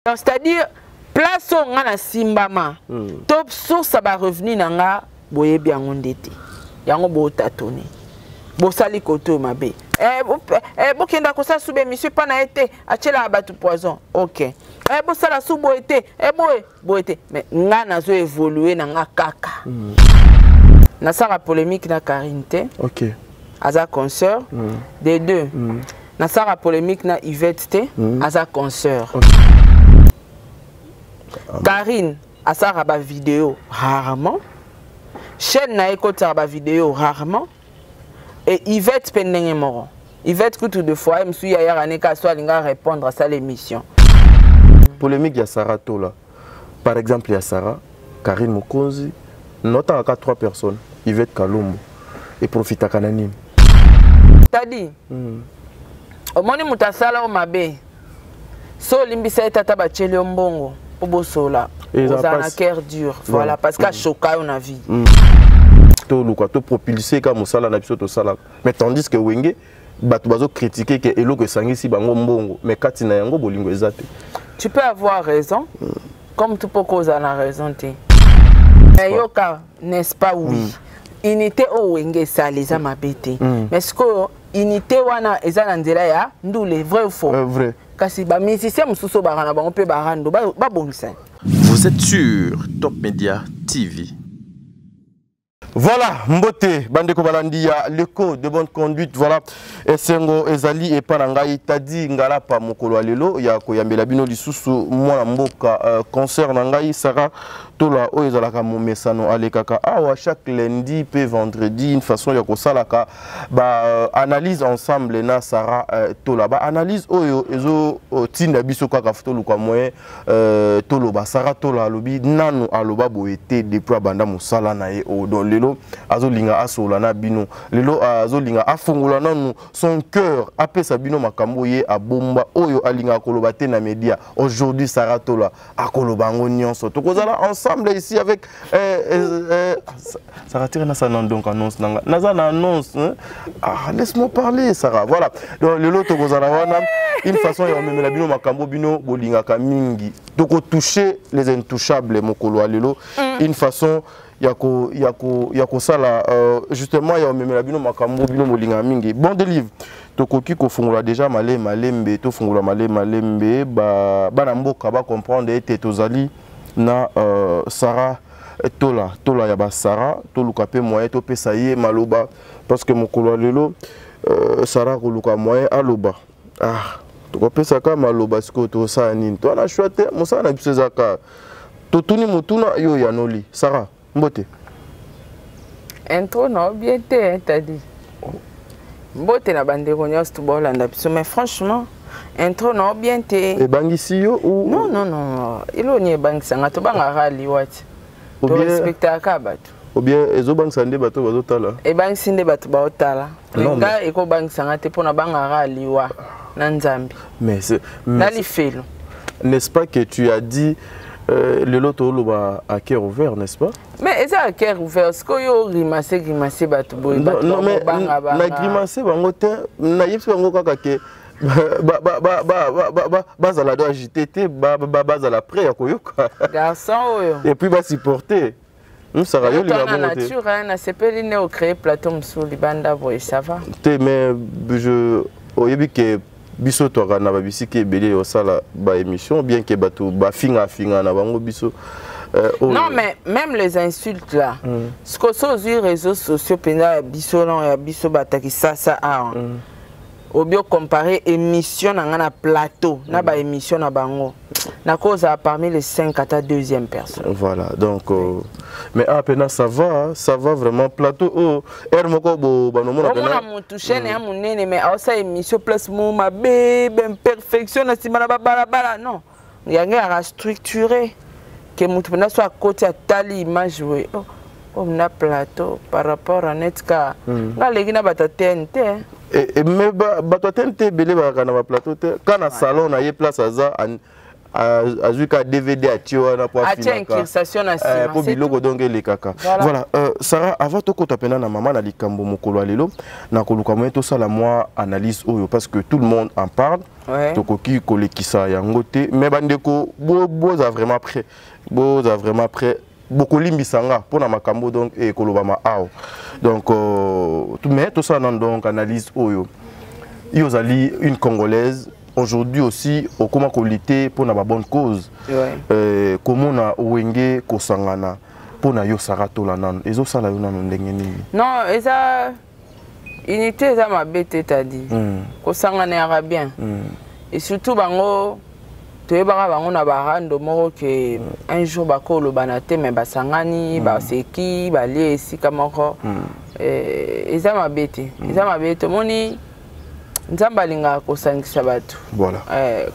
Donc c'est-à-dire place oyo nga nasimbama to source ya barevenu na nga, boyebi yango nde te. Yango botatone, bosali kote oyo mabe. Eh, bokenda kosala su baémission epa na ye te, atielaka bato poison. Ok, bosala su boye te, boye boye te. Mais nga nazo évolue na nga kaka. Nasalaka polémique na Karine te. Aza consœur. De deux, nasalaka polémique na Yvette te. Aza consœur. Karine asalaka bavideo rarement, chaîne na ye ekotisaka bavideo rarement. Et Yvette mpe ndenge moko. Yvette kutu, de fois ye mosusu yayaka ne kaka so alinga répondre, asala émission. Polémique ya Sarah Tola, par exemple, ya Sarah, Karine Mokonzi, notangaka trois personnes, Yvette Kalombo, eprofitaka na nini? Tadi, omoni moto asala oyo mabe, so olimbisa ye, tata batieli yo mbongo mpo bosola. Eza ozala na pasi. cœur dur, voilà, parce que achoka yo na vie. Toluka topropulse ka mosala na biso tosalaka, mais tandis que Wenge, bato bazocritiquer ke eloko esangisi bango mbongo, mais kati na yango bolingo eza te. Tu peux avoir raison comme tu peux kozala na raison te. Mais yoka, n'est-ce pas, oui, unité oyo Wenge esali eza mabe te. Mais sikoyo unité wana eza na nzela ya ndule, vrai ou faux? Vrai. Kasi bamusicien mosusu oyo baka na bango mpe barando babongisa. Vous êtes sur Top Media TV. Voilà, mbote bandeko balandi ya le code de bonne conduite. Voilà, esengo ezali epa na ngai Tadi Ngalapa mokolo ya lelo ya koyambela bino lisusu mwana mboka, consœur na ngai Sarah Tola, oyo ezalaka momesano alekaka awa chaque lundi pe vendredi, une façon ya kosalaka ba analyse ensemble na Sarah Tola. Ba analyse oyo ezotinda biso kaka toluka moyen toloba. Sarah Tola alobi nanu aloba boye te depuis abanda mosala na ye oyo. Donc lelo azolinga asola na bino, lelo azolinga afongola nanu son cœur, apesa bino makambo ye abomba oyo alingaka koloba te na média. Aujourd'hui Sarah Tola akoloba yango nyonso. Tokozala ensemble ici avec Sarah. Tire nasala donc annonce nanga, naza na annonce, hein? Ah, laisse-moi parler, Sarah. Voilà, donc lelo tokozala wana une façon ya komemela bino makambo bino bolingaka mingi. Tokotouche les intouchables mokolo ya lelo, une façon ya kosala justement ya komemela bino makambo bino bolingaka mingi. Bon, de livre tokoki kofungola déjà male malembe, tofungola male malembe, bana mboka bacomprendre ete tozali na Sarah Tola, Tola ya basara. Toluka mpe moyen topesa ye maloba, parce que mokolo ya lelo Sarah koluka moyen aloba. Ah, tokopesaka maloba sikoyo, tosala nini? Towana choix te, mosala na biso eza kaka totuni motuna, yo yanoli. Sarah, mbote. Intro na yo bien te, Tadi. Mbote na bandeko nyonso to baolanda biso. Mais franchement, intro na yo bien te. Ebangisi yo ou? Non, non, non, eloni ebangisanga? Tobangaka liwa ti. Torespectaka bato. Ou bien ezobangisa nde bato bazotala? Ebangisi nde bato baotala. Nga ekobangisanga te, mpo nabangaka liwa na Nzambe na lifelo. N'est-ce pas que tu as dit lelo toloba à cœur ouvert, n'est-ce pas? Mais eza à cœur ouvert. Sikoyo ogrimace grimace bato boye. Non, mais na grimace bango te, nayebisi bango kaka ke bazala do agité te, bazala prêt ya koyoka. Garçon oyo. Et puis basupporter. Sara, yo linga bongo te. Nature nasepeli nde ocréer plateau mosusu libanda boye, ça va. Te, mais je oyebi ke biso twaka na babisika ebele osala baémission, bien ke bato bafingafinga na bango biso. Non, mais même les insultes là, siko so ozwi réseaux sociaux mpenza ya biso na ya biso batakisasa awa, obi ocompare émission na nga na plateau na baémission na bango, nakozala parmi les 5 ata deuxième personne. Voilà, donc mais ah pena ça va, ça va vraiment. Plateau oh air moko bo banomona. Omona mutu chaîne ya monene, mais aosala émission place mo mabe, baimperfection na nsima na babalabala. Non, yango yaka structuré ke mutu mpena so akoti, atali image boye, oh, oh, na plateau par rapport à net ka nga aleki na bato atene te. Mais bato atene te ebele bazalaka na baplateau te, ka na salon na ye place aza. Azwi ka DVD, atie wana po atie incrustation na nsima. Po biloko donc elekaka. Voilà, Sarah, avant tokota mpena na mama na likambo mokolo ya lelo, na koluka moyen tosala mwa analyse oyo, parce que tout le monde en parle. Tokoki kolekisa yango te, mais bandeko, boza vraiment prêt, boza vraiment prêt. Bokolimbisa nga mpona makambo donc ekolobama awa. Donc mais tosala nano donc analyse oyo. Yo ozali une Congolaise aujourd'hui, aussi okoma kolutter mpona babonne cause. Komona Wenge kosangana, mpona yo Sara Tola, nano ezosala yo nano ndenge nini? Non, eza unité, eza mabe te. Tadi kosangana yaka bien. Et surtout bango toyebaka bango na barando moko ke un jour bakolobana te, me basangani, baseki, balie esika moko. Eza mabe te, eza mabe te. Omoni, Nzambe alingaka kosangisa bato.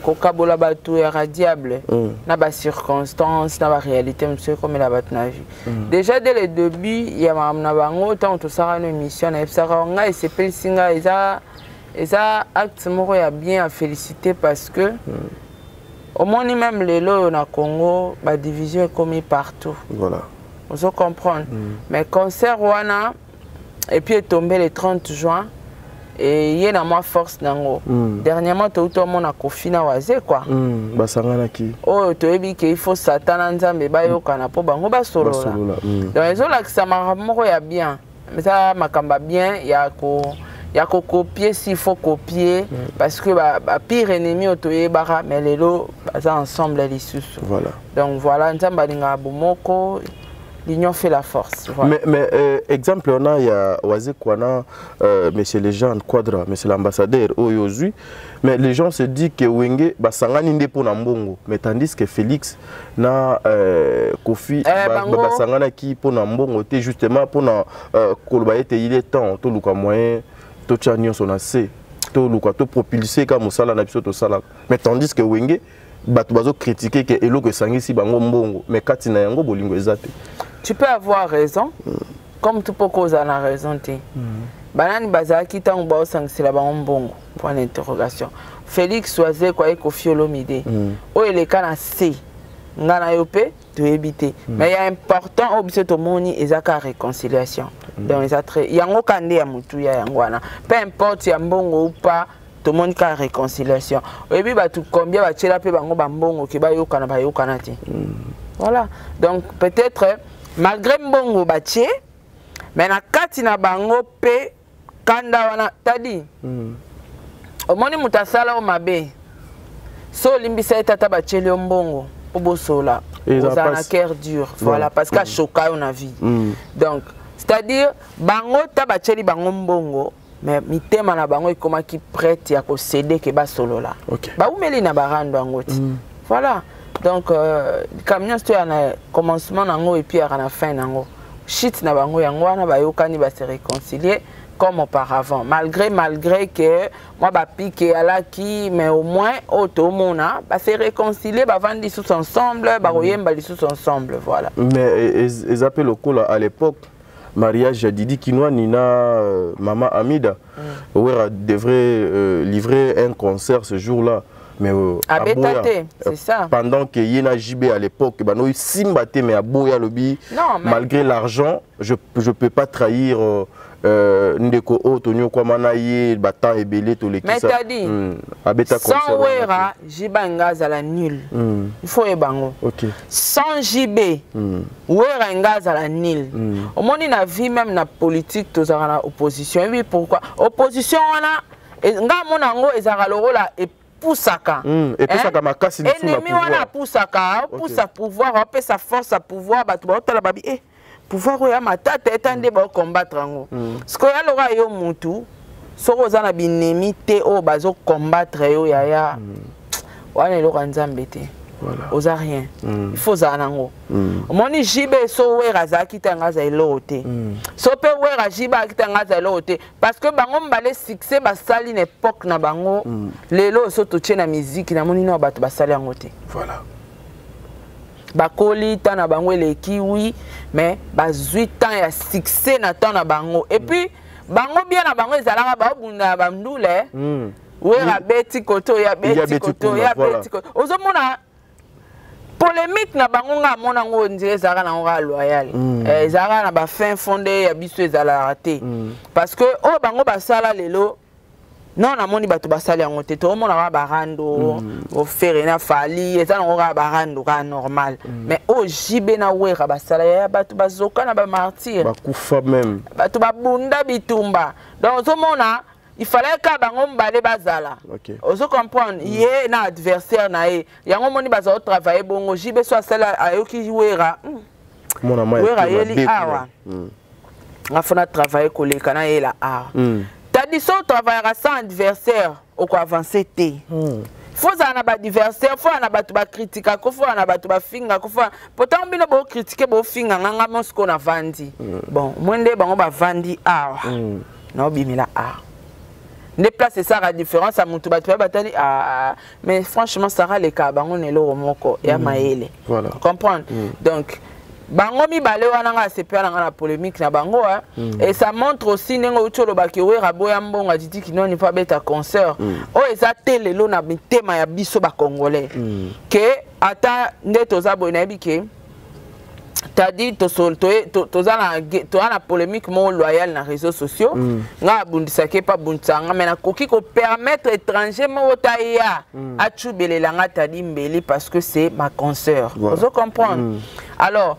Kokabola bato yaka diable. Na bacirconstance, na baréalité mosusu ekomela bato na vie. Déjà dès le début ya makambo na bango, ntango tosalaka no émission, nayebisaka ngai esepelisi ngai, eza acte moko ya bien à féliciter, parce que omoni, même lelo oyo na Congo, badivision ekomi partout. Ozo comprendre? Mais concert wana, et puis etombe le 30 juin, eye na mwa force nango. Dernièrement touti omona Kofi na Waze quoi. Basanganaki. Oyo toyebi ke il faut Satan na Nzambe bayokana mpo bango basolola. Basolola. Donc ezolakisa makambo moko ya bien, eza makambo ya bien ya kocopier s'il faut copier, parce que bapire ennemi oyo toyebaka, mais lelo baza ensemble lisusu. Donc voilà, Nzambe alingaka bomoko, l'union fait la force, voilà. Mais exemple wana ya Wazekwa na monsieur Legende Quadra, monsieur l'ambassadeur oyo ozwi, mais les gens se disent que Wenge basangani nde mpo na mbongo, mais tandis que Félix na Kofi basanganaki mpo na mbongo te, justement mpo na koloba ete il est temps toluka moyen totya nyonso na se, toluka topropulse ka mosala na biso tosalaka. Mais tandis que Wenge, bato bazocritiquer ke eloko esangisi bango mbongo, mais kati na yango bolingo eza te. Tu peux avoir raison comme tu peux kozala na raison te. Banani bazalaki ntango baosangisela bango mbongo? Point d'interrogation. Félix Wazekwa ye Kofi Olomide, oyo eleka na se, nga na yo mpe toyebi te. Mais ya important oyo biso tomoni eza ka réconciliation. Donc eza très yango ka nde ya motuya yango wana, peu importe ya mbongo ou pas, tomoni kaka réconciliation. Oyebi bato combien batiela mpe bango bambongo ke bayokana, bayokana te. Voilà, donc peut-être malgré mbongo batie, mais na kati na bango mpe kanda wana. Tadi omoni moto asala oyo mabe, so olimbisa ye, tata batieli yo mbongo mpo bosola, ozala na cœur dur, voilà, parce que achoka yo na vie. Donc c'est-à-dire bango ta batieli bango mbongo, mais mitema na bango ekomaki prête ya kocéder ke basolola. Baumeli na barando yango ti. Voilà, donc likambo nyonso toya na commencement nango et puis yaka na fin nango. Chute na bango yango wana, bayokani, base réconcilier comme auparavant, malgré que moi bapike alaki, mais au moins oyo tomona base réconcilier, bavandi lisusu ensemble, bakoyemba lisusu ensemble, voilà. Mais eza mpe lokola à l'époque mariage ya Didi Kinwani na Mama Amida. Wera devrait livrer un concert ce jour-là, mais abeta te, c'est ça. Pendant que ye na JB à l'époque bano simba te, mais aboya, lobi non, mais malgré l'argent, je peux pas trahir ndeko oyo tonyokwama na ye batemps ebele tolekisa. Mais tadi abeta. Sans Wera, JB nga azala nul. Il faut oyeba yango. Sans JB, Wera nga azala nul. Omoni, na vie, même na politique, tozalaka na opposition. Ebi pourquoi opposition wana nga mona yango ezalaka lokola epusaka. Epesaka makasi. Ennemi wana apusaka, apusa pouvoir, apesa force ya pouvoir. Bato baotala babi eh pouvoir oyo ya matata eta nde baocombattre yango. Sikoyo aloka yo mutu, soki oza na binemi te oyo bazocombattre yo, yaya, wana eloko ya Nzambe te, oza rien. Il faut ozala nango. Omoni, JB so Wera azalaki te, yanga aza eloko te. So mpe Wera, JB azalaki te, yanga aza eloko te, parce que bango mibale succès basali na époque na bango. Lelo so totie na miziki, namoni nao bato basali yango te. Bakoli, temps na bango eleki, oui, mais bazwi temps ya succès na temps na bango. Et puis bango bien na bango ezalaka baobunda na bandule. Wera abeti kote oyo, abeti kote oyo, abeti kote, ozomona. Polémique na bango, nga amona yango, on dirait ezalaka nango kaka loyal. Ezalaka na bafin fond nde ya biso ezalaka te, parce que oyo bango basala lelo, non, namoni bato basali yango te. Toomona kaka barando ofere na Fally, eza nango kaka barando kaka normal. Mais oyo JB na Wera basala, yaya, bato bazoka na bamartyrs. Bakufa même. Bato babunda bitumba. Donc ozomona, il fallait kaka bango mibale bazala. Ozo comprendre, ye na adversaire na ye, yango omoni baza kotravaille bongo. JB so asala, ayoki Wera, Mona mai. Wera ayeli awa, nga fona travaille koleka nayela awa. Tadi so otravaillaka sans adversaire, okoavance te. Fo ozala na baadversaire, fo na bato bakritikako, fo na bato bafingako, fo pourtant bino bokritike, bofinga nga, nga mosiko navandi. Bon, mwe nde bango bavandi awa, naobimela awa nde place esalaka différence ya motu. Bato baye batali: "Ah, mais franchement, Sara alekaka bango na eloko moko ya mayele." Comprendre? Donc bango mibale wana, nga asepela na nga na polémique na bango, hein. Et ça montre aussi ndenge outi olobaki, Wera boya mbongo adidi kinoni mpo abeta concert. Oyo eza te lelo na mitema ya biso bacongolais ke ata nde toza boye. Nayebi ke tadi toza na polémique moko loyale na réseaux sociaux. Nga abundisaki epa abundisaka nga, mais nakoki kopermettre étranger moko ta ya acubelela nga tadi mbeli, parce que c'est ma consœur. Ozo comprendre? Alors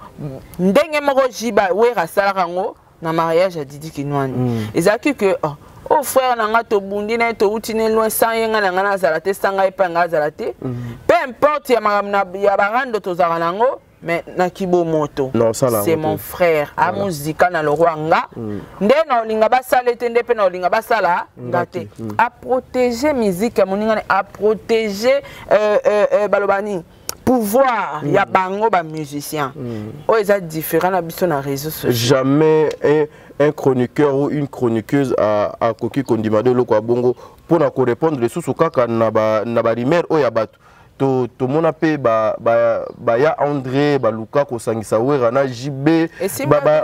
ndenge moko JB Wera asalaka yango na mariage ya Didi Kinwani, ezalaki ke oh, oh frère na nga, tobundi na ye, touti ne loin, sans ye nga na nga nazala te, sans ngai epai nga azala te. Peu importe ya makambo ya barando tozalaka nango, mais na kibomoto, c'est mon frère. Amuzika na loroi nga nde na olinga basala te, nde mpe na olinga basala nga te. Aprotéger musique ya moninga, aprotéger baloba nini, pouvoir ya bango bamusicien. Oyo eza différent na biso na réseau sociaux. Jamais un chroniqueur ou une chroniqueuse akoki kondima de eloko ya bongo mpona korépondre lisusu kaka na barumeur oyo ya bato. Tomona mpe baya André baluka kosangisa Wera na JB,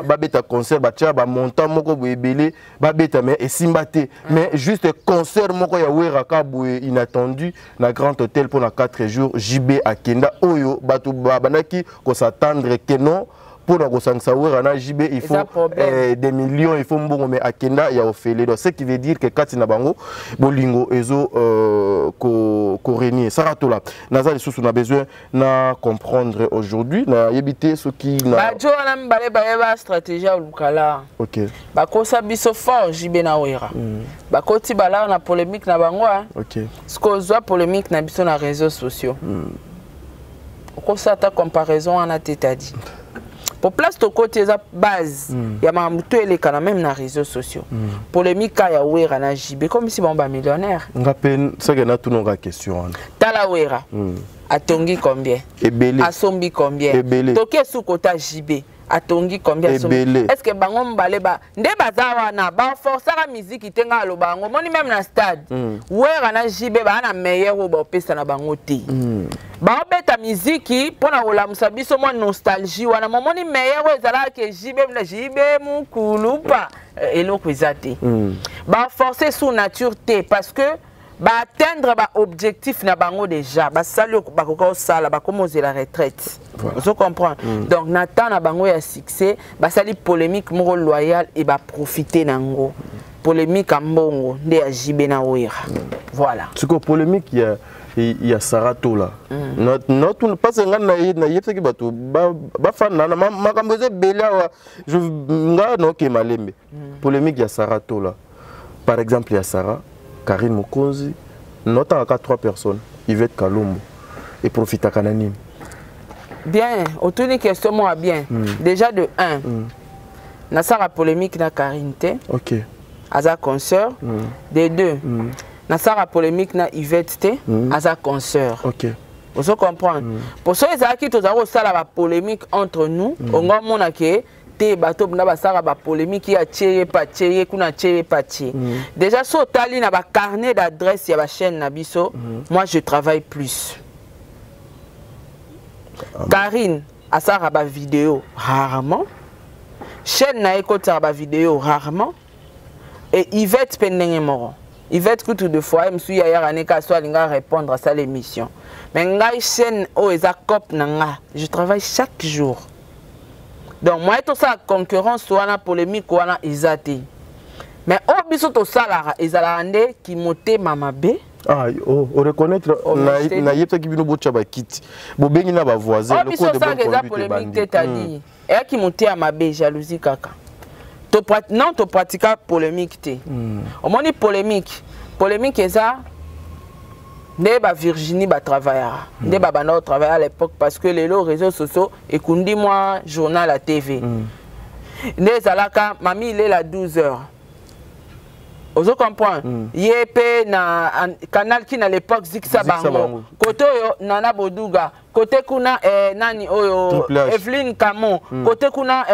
babeta concert, batia bamontant moko boye ebele, babeta, mais esimba te. Mais juste concert moko ya Wera ka boye inattendu na Grand Hôtel mpona 4 jours, JB akenda. Oyo bato babandaki kos'attendre ke non, mpona kosangisa Wera na JB, il faut des millions, il faut mbongo, mais akenda ya ofele. Donc ce qui veut dire que kati na bango bolingo ezo korenier. Sara Tola, naza lisusu na besoin na comprendre aujourd'hui, nayebi te soki na bajo wana mibale bayeba stratégie ya olukala. Bakosa biso fort. JB na Wera bakoti balaa na polémique na bango. Sikoyo ozwa polémique na biso na réseaux sociaux, okosa ata comparaison wana te. Tadi po place tokoti eza base ya makambo to eleka na même na réseaux sociaux. Polémique ka ya Wera na JB, comme si bango bamillionnaire. Nga mpe seke natunaka question wana. Tala Wera, atongi combien? Ebele. Asombi combien? Ebele. Toki esu kota JB, atongi combien? Ebele. Est ce que bango mibale ba nde baza wana baforsaka miziki te? Nga aloba yango, omoni, même na stade, Wera na JB baa na meilleur oyo baopesa na bango te. Baobeta miziki mpona kolamusa biso mwa nostalgie wana. Momoni meilleur oyo ezalaka ke JB na JB mokulupa, eloko eza te. Baforce sous nature te, parce que baatteindre baobjectif na bango déjà, basali oyo bakoka kosala, bakoma ozela retraite. Ozo comprendre? Donc na temps na bango ya succès, basali polémique moko loyale e baprofite nango. Polémique ya mbongo nde ya JB na Wera, voilà. Sikoyo polémique ya Sara Tola, parce que ngai nayebisaki bato bafanda na makambo eza ebele awa, nga naoke malembe. Polémique ya Sara Tola, par exemple ya Sara, Karine Mokonzi, notangaka trois personnes, Yvette Kalombo, eprofitaka na nini? Bien, otuni question moko bien. Déjà de 1, nasala polémique na Karine te. Aza consœur. De 2, nasala polémique na Yvette te. Aza consœur. Ozo comprendre? Po so ezalaki tozala kosala bapolémique entre nous, ongo omona ke te, bato mpena basalaka bapolémique, ye atie ye pa atie ye kuna, atie ye pa atie. Déjà so otali na bacarnet d'adresse ya bachaîne na biso, moi je travaille plus. Karine asalaka bavideo rarement, chaîne na ye ekotisaka bavideo rarement, et Yvette mpe ndenge moko. Yvette kutu de fois mosusu ye ayaka ne kaka so alinga répondre, asala émission. Mais ngai, chaîne oyo eza cope na nga, je travaille chaque jour. Donc moyen tosala concurrence wana, polémique wana eza te. Mais oyo biso tosalaka ezalaka nde kimotema mabe. Ah, oh, oreconnaître. Oh, mais je t'ai dit. Nayebisaki bino botya bakiti, bobengi na bavoisin. Oyo biso osalaka eza polémique te, tadi eyaki motema mabe, jalousie kaka. Non, topratika polémique te. Omoni, polémique eza nde bavirginie batravaillaka, nde babanda kotravaille à l'époque, parce que lelo réseaux sociaux ekundi mwa journal ya TV. Nde ezalaka mami ilela 12 heures, ozo comprendre? Ye mpe na canal ki na l'époque zikisa Zikisa bango. Bango. Kote oyo Nana Boduga, kote kuna nani oyo? Triple H. Eveline Camo. Kote kuna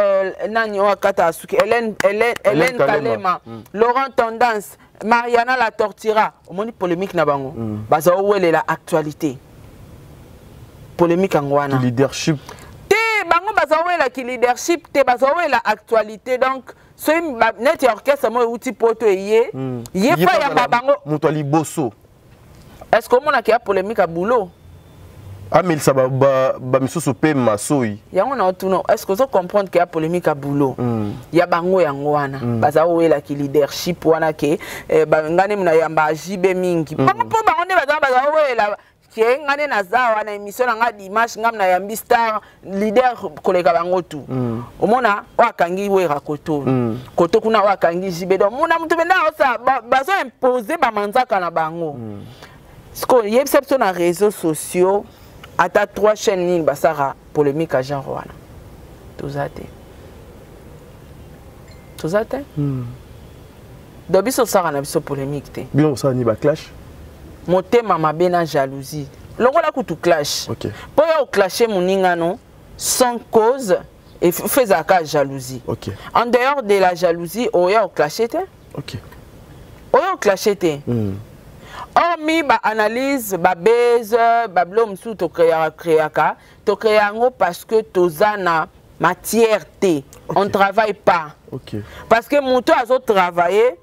nani oyo akata suki? Hélène, Hélène, Hélène Kalema. Kalema. Laurent Tendance, Mariana la Tortira. Omoni polémique na bango, baza owelela actualité, polémique yango wana. Leadership. Te, bango bazawelaki leadership te, bazawela actualité. Donc soki neti orchestre moko euti poto, eye, ye fa yamba bango. Moto ya liboso. Est ce que omonaki ya polémique ya boulot? Amelisa bamisusu mpe masoi. Yango na otuna, est ce que ozo comprendre ke ya polémique ya boulot ya bango yango wana? Baza owelaki leadership wana ke nga nde na yamba JB mingi. Bango mpo bango nde baza owela ke nga nde naza wana, émission na nga dimanche, nga nayambi star leader koleka bango tu. Omona oyo akangi Wera koto, koto kuna oyo akangi JB. Donc muna mutu mpenza osala, bazo impose bamanzaka na bango. Sikoyo yebisa biso, na réseaux sociaux ata trois chaînes nini basaka polémique ya genre wana? Toza te, toza te. Donc biso osaka na biso polémique te. Bino kosala nini? Baclash? Motema mabe na jalousie, longola kutu clash. Mpo ya oclashe moningano sans cause, efo ezalaka jalousie. En dehors de la jalousie, oya oclashe te. Oya oclashe te. Hormis baanalyse, babase, babilo mosusu tocréaka, créaka, tocréa yango parce que toza na matière te. On ne travaille pas. Parce que moto azotravaille,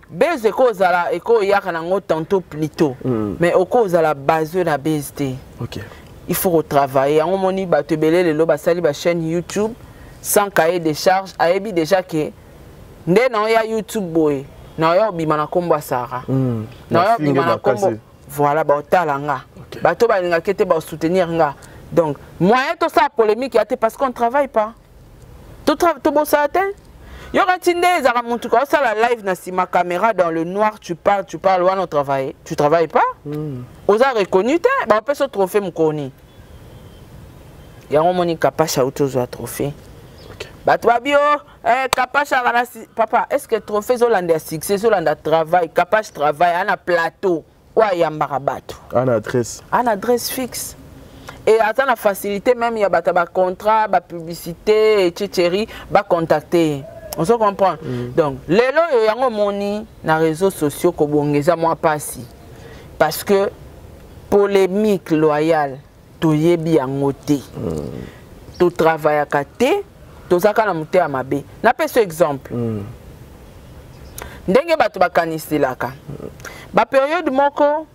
base ekozala, ekoyaka nango tantôt plutôt. Mais okozala base na base te. Il faut retravailler yango. Moni bato ebele lelo basali bachaîne YouTube sans cahier de charge. Ayebi déjà ke nde na oya YouTube boye, na oya obima na nkombo ya Sara, na oya Nafinge obima na nkombo makasi. Voilà, baotala nga. Bato balingaki te basoutenir nga. Donc moyen tosala polémique ya te, parce qu'on ne travaille pas. Tobosala te. Yoka ti nde ezalaka motu ka osala live na nsima caméra, dans le noir, tu parles, tu parles wana, otravaille, tu travailles pas. Oza reconnu te, bapesa trophée mokoni yango. Omoni Kapasha auti ozwa trophée. Bato babi o Kapasha aka na papa, est ce que trophée ezolanda ya succès, ezolanda travail? Kapash travail ana plateau oyo ayambaka bato. Ana adresse. Ana adresse fixe et aza na facilité même ya bato ya bacontrat, bapublicité, etc., bacontacte ye. Ozo comprendre? Donc lelo oyo yango omoni na réseaux sociaux kobonga eza mwa mpasi, parce que polémique loyale toyebi yango te. Totravaillaka te, tozalaka na motema mabe. Napesa exemple. Ndenge bato bakaniselaka, bapériode moko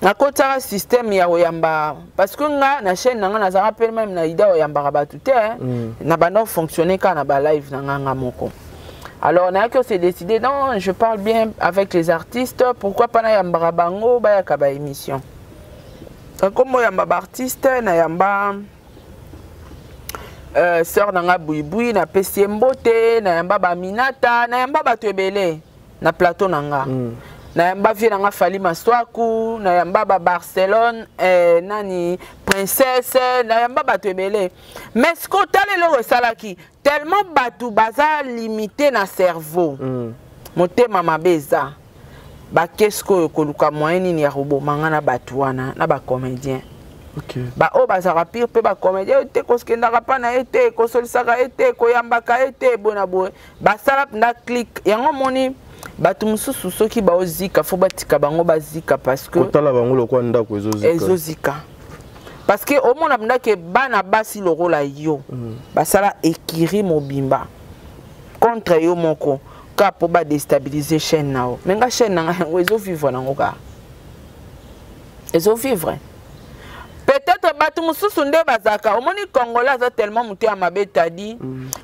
nakotiaka système ya koyamba, parce que nga na chaîne na nga nazalaka mpe même na idée oyambaka bato te. Na banda fonctionner kaka na balive na nga, nga moko. Alors nayaki ose décider, non, je parle bien avec les artistes, pourquoi pas nayambaka bango, bayaka baémission. Nkombo oyamba baartiste, nayamba sœur na nga Buibui, napesi ye mbote, nayamba baminata, nayamba bato ebele na plateau na nga. Nayamba vie na nga Fali Maswaku, nayamba ba Barcelone, nani, Princesse, nayamba bato ebele. Mais sikoyo tala eloko esalaki, tellement bato baza limité na cerveau. Motema mabe eza bake sikoyo koluka moyen nini ya koboma nga na bato wana na bacomédien. Baoyo bazalaka pire mpe bacomédien te, kokendaka mpa na ye te, kosolisaka ye te, koyambaka ye te, boye na boye. Basala mpenza clique yango. Omoni bato mosusu soki baozika, fo batika bango bazika, parce que kotala bango lokwa ndako ezozika. Ezozika, parce que omona mpenza ke bana basi lokola yo basala écurie mobimba contre yo moko kaka mpo badéstabiliser chaîne na yo. Me nga chaîne na ngai yango ezovivre nango kaka, ezovivre. Bato mosusu nde bazalaka, omoni, Congolais aza tellement moto ya mabe. Tadi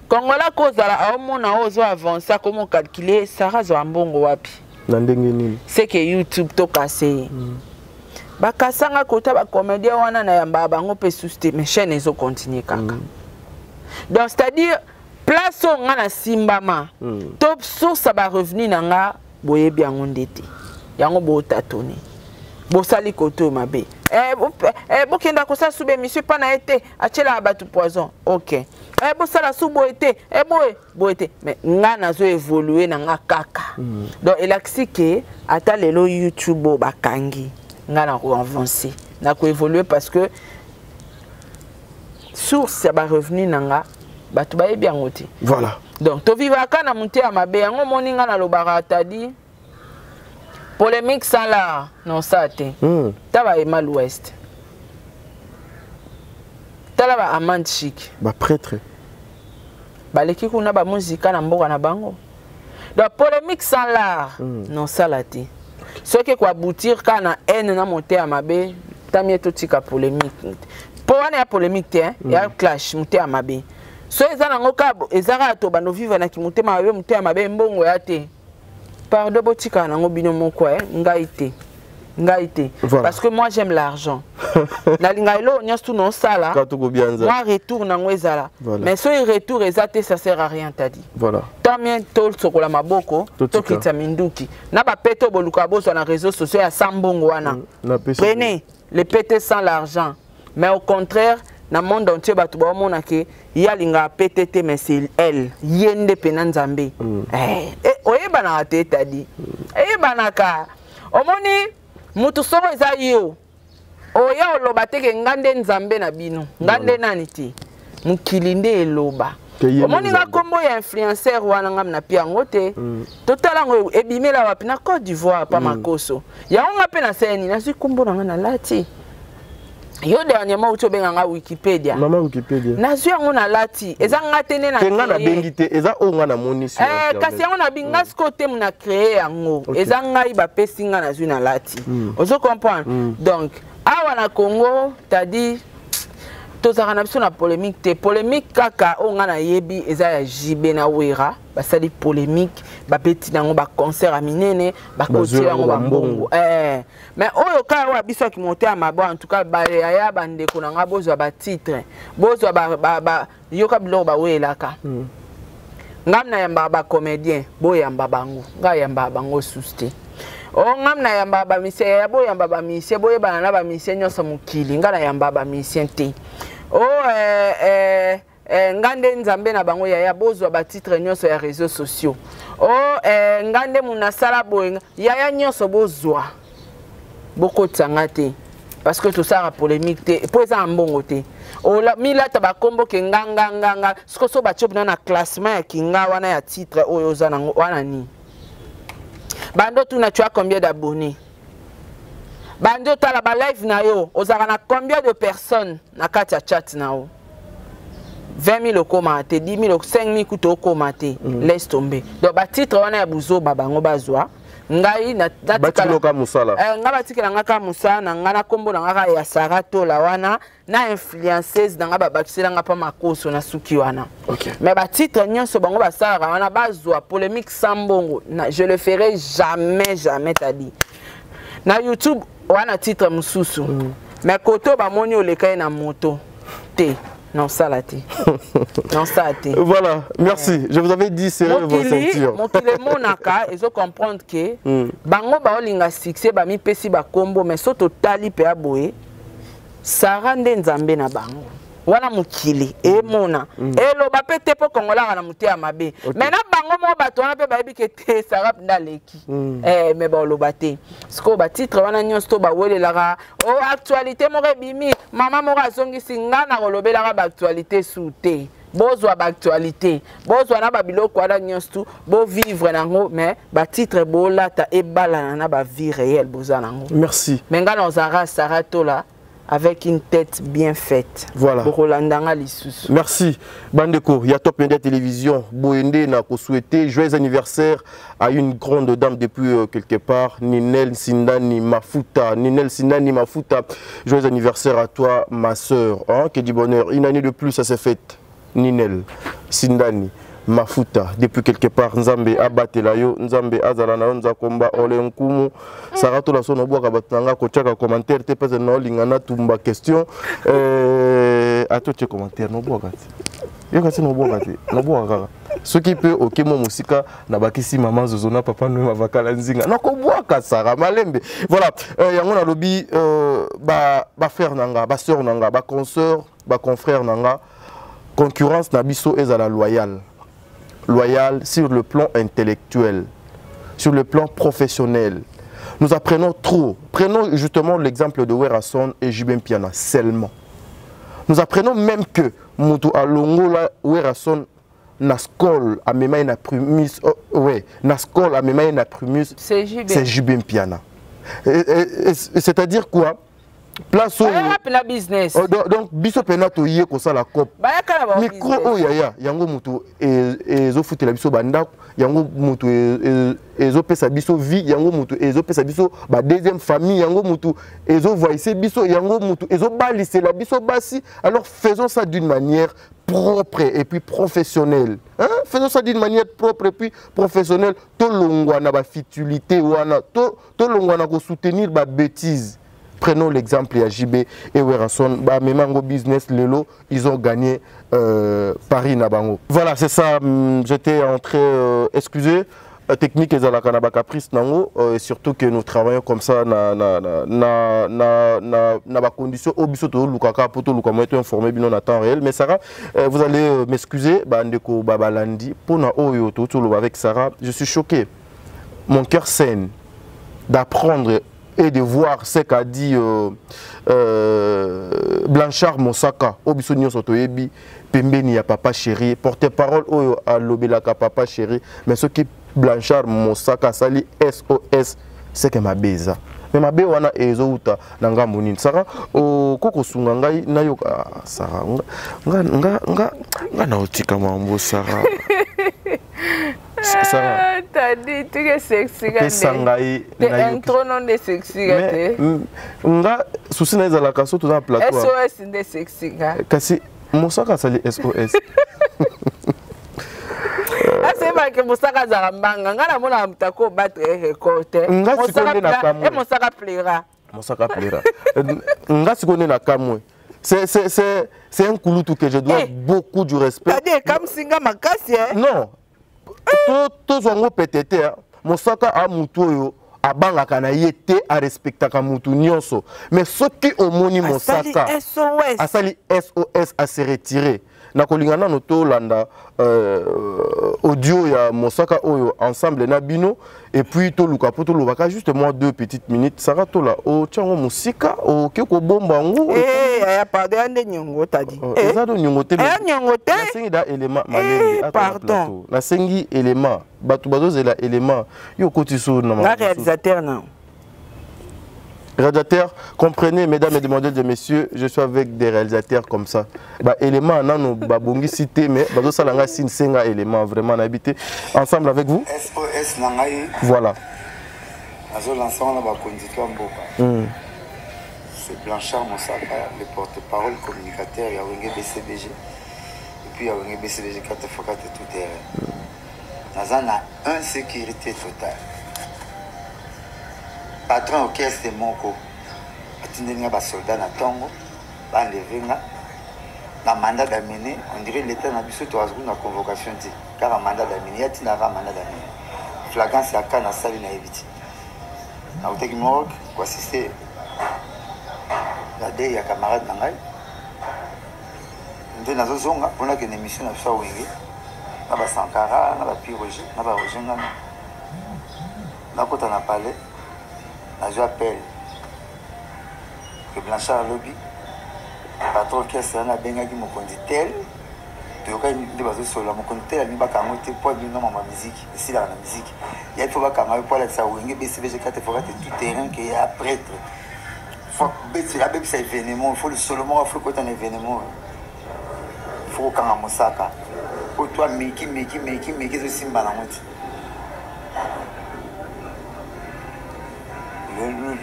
Congolais akozala, aomona oyo ozo avance, akomo calcule: Sara azwa mbongo wapi? Na ndenge nini? Seke YouTube tokase ye. Bakasanga kota bacomédien wana, nayambaka bango mpe susu te, mais chaîne ezocontinue kaka. Donc c'est à dire, place oyo nga nasimbama to source ya barevenu na nga, boyebi yango nde te. Yango botatone, bosali kote oyo mabe. Eh, bokenda kosala su bémission epa na ye te, atielaka bato poison. Ok, bosala su boye te, boye boye te, mais nga nazo évolue na nga kaka. Donc elakisi ke ata lelo YouTube oyo bakangi nga, na koavance, na koévolue, parce que source ya barevenu na nga, bato bayebi yango te. Donc tovivaka na mote ya mabe. Yango omoni nga nalobaka, tadi polémique sala nosala te. Ta ba Ema l'Ouest, tala ba Amande Chic. Baprêtre. Baleki kuna bamuzika na mboka na bango. Donc polémique sans l'art, nosala te. Soki ekoaboutir kaka na haine na motema mabe, tamie totika polémique, mpo wana ya polémique te, hein, ya clash, motema mabe. So eza nango kaka, eza kaka tobanda ovivre na kimotema mabe, motema mabe, mbongo ya te. Pardon, botikala nango bino moko, eh? Ngai te, ngai te. Parce que moi, j'aime l'argent. Nalinga eloko nyonso tu nosala, Kaka tokobianza. Moi retour nango ezala. Mais soki retour eza te, ça sert à rien. Tadi tant bien tosokola maboko. Totika. Tokitisa minduki na bapete oyo boluka bozwa na réseaux sociaux ya sans mbongo wana. Napesi. Prenez les pete sans l'argent, mais au contraire, na monde entier bato baomona ke ye alingaka pete te, mais c'est elle, ye nde mpena Nzambe. Eh, oyebanaka te, tadi eyebanaka. Omoni mutu soko eza yo, oya oloba te ke nga nde Nzambe na bino, nga nde nani te. Mokili nde eloba. Ke ye nde Omoni nga Nzambe. nkombo ya influenceur wana, nga na pi yango te. Totala yango ebimela wapi? Na Côte d'Ivoire, pa makoso yango. Nga mpe nasala nini? Nazwi nkombo na nga, nalati. Yo dernièrement outi obenga nga Wikipedia. Mama Wikipedia. Nazwi yango, nalati. Eza nga te nde na Te, nga créé. Nabengi te, eza oyo nga namoni sur Eh, internet. kasi yango nabi nga sikoyo te na créé yango. Eza ngai, bapesi nga, nazwi, nalati. Ozo comprendre? Donc awa na Congo, tadi tozalaka na biso na polémique te. Polémique kaka oyo nga nayebi eza ya JB na Wera. Basali polémique, babeti nango baconcert ya minene, bakotila yango bambongo. Eh, mais oyo kaka oyo biso ya motema mabe, en tout cas bayaya, bandeko na nga, bozwa batitre, bozwa ba, yoka biloko bawelaka. Ngam nayambaka bacomédien, boyamba bango. Ngai yambaka bango susu te. O ngam nayambaka bamusicien ya, boyamba bamusicien, boyebana na bamusicien nyonso mokili. Ngai nayambaka bamusicien te. O eh, nga nde Nzambe na bango. Yaya, bozwa batitre nyonso ya réseaux sociaux. O nga nde munasala boye. Yaya, nyonso bozwa, bokotisa nga te, parce que tosalaka polémique te, mpo eza na mbongo te. Milata bakombo ke nga nga nga nga. Siko so batie mpena na classement ya kinga wana ya titre oyo oza nango wana nini? Bando tuna: tu as combien d'abonnés? Bandi otala balive na yo, ozalaka na combien de personnes na kati ya chat na yo? 20 000 okóma te, 10 000, 5 000 kuta okóma te. Laisse tomber. Donc batitre wana ya buzoba, bango bazwa. Ngai Batikela mosala. Eh, ngai batikela nga kaka mosala na ngai, na nkombo na nga kaka ya Sara Tola wana, na influenceuse na nga, babakisela nga mpa makoso na suki wana. Mais batitre nyonso bango basalaka wana, bazwa polémique sans mbongo na, je le ferai jamais, jamais. Tadi na YouTube wana titre mosusu, mais kote oyo bamoni oleka ye na moto te, nosala te, nosala te. Voilà, merci. Je vous avais dit, serrez vos Mokili ceintures. Mokili emonaka, ezocomprendre ke bango baolinga succès, bamipesi bakombo. Mais so totali mpe ya boye, Sara nde Nzambe na bango wana. Mokili emona, eloba mpe te, mpo kongolaka na motema mabe. Mais na bango moko bato wana mpe bayebi ke te, Sara nde aleki. Eh, mais baoloba te. Sikoyo batitre wana nyonso to bawelelaka o actualité moko ebimi, mama moko azongisi nga na kolobelaka baactualité su te. Bozwa baactualité, bozwa na babiloko wana nyonso tu, bovivre nango, mais batitre bolata ebalana na bavie réelle boza nango. Merci. Mais nga na ozalaka Sara Tola. Avec une tête bien faite. Voilà. Bokolanda nga lisusu. Merci. Bandeko, ya Top Media Télévision, Boende na ko souhaiter joyeux anniversaire à une grande dame depuis quelque part, Ninel Sindani Mafuta. Ninel Sindani Mafuta, joyeux anniversaire à toi, ma sœur. Hein, que du bonheur. Une année de plus, ça s'est fait. Ninel Sindani Mafuta, depuis quelque part, Nzambe abatela yo, Nzambe azala na yo, Nzakomba ole nkumu. Sarah Tola sono bwaka batanga kochaka commentaire te pese na olinga na tumba question. Ato che commentaire no bwaka te. Yo kasi no bwaka te, no bwaka kaka. Ce qui peut ok mo musika na bakisi maman Zozona papa no mavakala nzinga. Na ko bwaka Sarah Malembe. Voilà, yango na lobi ba frère nanga, ba sœur nanga, ba consoeur, ba confrère nanga. Concurrence na biso ezala loyale. Loyale sur le plan intellectuel, sur le plan professionnel. Nous apprenons trop. Prenons justement l'exemple de Werrason et JB Mpiana seulement. Nous apprenons même que Mutu alongola Werrason na skol amema na primus, oh, ouais, na skol amema na primus, C'est JB. c'est JB Mpiana. Et c'est-à-dire quoi? Place oyo. Bayaka pena business. Oh, donc biso pena to ye ko sala cop. Bayaka na ba Micro business. oyo yaya, yango mutu ezofutela biso bandako, yango mutu ezopesa biso vie, yango mutu ezopesa biso ba deuxième famille, yango mutu ezovoyise biso, yango mutu ezobalisela biso basi. Alors faisons ça d'une manière propre et puis professionnelle. Hein? Faisons ça d'une manière propre et puis professionnelle. Tolongwa na ba futilité wana, tolongwa na ko soutenir ba bêtise. Prenons l'exemple ya JB et Werrason, bah, même en business lelo, ils ont gagné Paris na bango. Voilà, c'est ça. J'étais entré excusez, technique ezalaka na ba caprice nango, et surtout que nous travaillons comme ça na, na, na, na, na, na, na ba condition oyo biso to lukaka po to luka moyen to informer bino na temps réel. Mais Sarah, vous allez m'excuser, ba ndeko ba balandi pona oyo to to loba avec Sarah, je suis choqué. Mon cœur saigne d'apprendre et de voir ce qu'a dit Blanchard Mosaka, oyo biso nyonso toyebi, pembeni ya papa chéri, porte-parole oyo alobelaka papa chéri, mais ce qui Blanchard Mosaka sali SOS, c'est que ma beza. Mais ma be wana ezouta na ngambo nini? Sarah, o koko sunga ngai na yo, ah, Sarah, nga, nga, nga, nga, nga na otika mambo, Sarah. Sarah. Ah, t'as dit, tu es sexy, gars. Pesa ngai T'es na yo. intro non de sexy, gars, Mais, t'es. nga, souci na ezalaka so toza na plateau. SOS nde sexy, gars. Kasi, Mosaka asali SOS. Ah, c'est vrai que Mosaka azala mbanga. Nga namona moto ako battre record te. Nga sikoyo Mosaka nde na pla- kamwe. eh, Mosaka plaira. Mosaka plaira. Nga sikoyo nde na kamwe. C'est un kulutu que je dois Eh. beaucoup du respect. C'est-à-dire, comme singa makasi, hein? Non. To zango peut-être, hein. Mosaka a mutu oyo abangaka na ye te, arespectaka mutu nyonso. Mais soki omoni Asali Mosaka, SOS. asali SOS a se retirer. Na kolinga nano tolanda audio ya Mosaka oyo ensemble na bino et puis toluka po tolobaka justement 2 petites minutes. Sarah Tola, o tiango mosika, o ke kobomba yango. Eh, ya pardon, ya nde nyongo, t'as dit. Oh, Eh. eza do nyongo te, Ya nyongo te. Nasengi da élément malembe, Eh, ata na pardon. plateau. Nasengi élément, bato bazozela élément. Yo koti so na Nga makambo mosusu. réalisateur na. Réalisateur, comprenez, mesdames, mesdemoiselles et messieurs, je suis avec des réalisateurs comme ça. Bah, élément, non, non, bah, bongi cité, mais, bah, ça, la signe, c'est un élément vraiment habité. Ensemble avec vous. SOS Nangaï. Voilà. Nazo lancer on a conduit mboka. C'est Blanchard Mosaka, le porte-parole communicateur ya Wenge BCBG. Et puis ya Wenge BCBG 4 fois 4 tout terrain. Naza na insécurité totale. Patron orchestre moko atindeli nga ba soldat na ntongo, ba enlever nga na mandat d'amener, on dirait l'état na biso to azwi na convocation te, kaka mandat d'amener, ya tindaka mandat d'amener. Flagrance ya ka na sali na yebi te. Nautaki morgue koassister la deuil ya camarade na ngai, nde nazozonga mpona kende émission na biso ya Wenge na ba Sankara na ba Pi Roger na ba Roger ngana. Nakota na palais, nazwi appel que Blanchard alobi patron orchestre wana abengaki mokonzi tel, toyokaki nde bazosolola mokonzi tel alingi bakanga te po abino mama musique esilaka na musique ya, il faut bakanga yo po alakisa Wenge BCBG 4 fois 4 tout terrain ke ya prêtre. Faut abebisa événement, faut lisolo moko, faut ekota na événement, faut kokanga mosaka po to ameki meki meki meki, ezosimba nango ti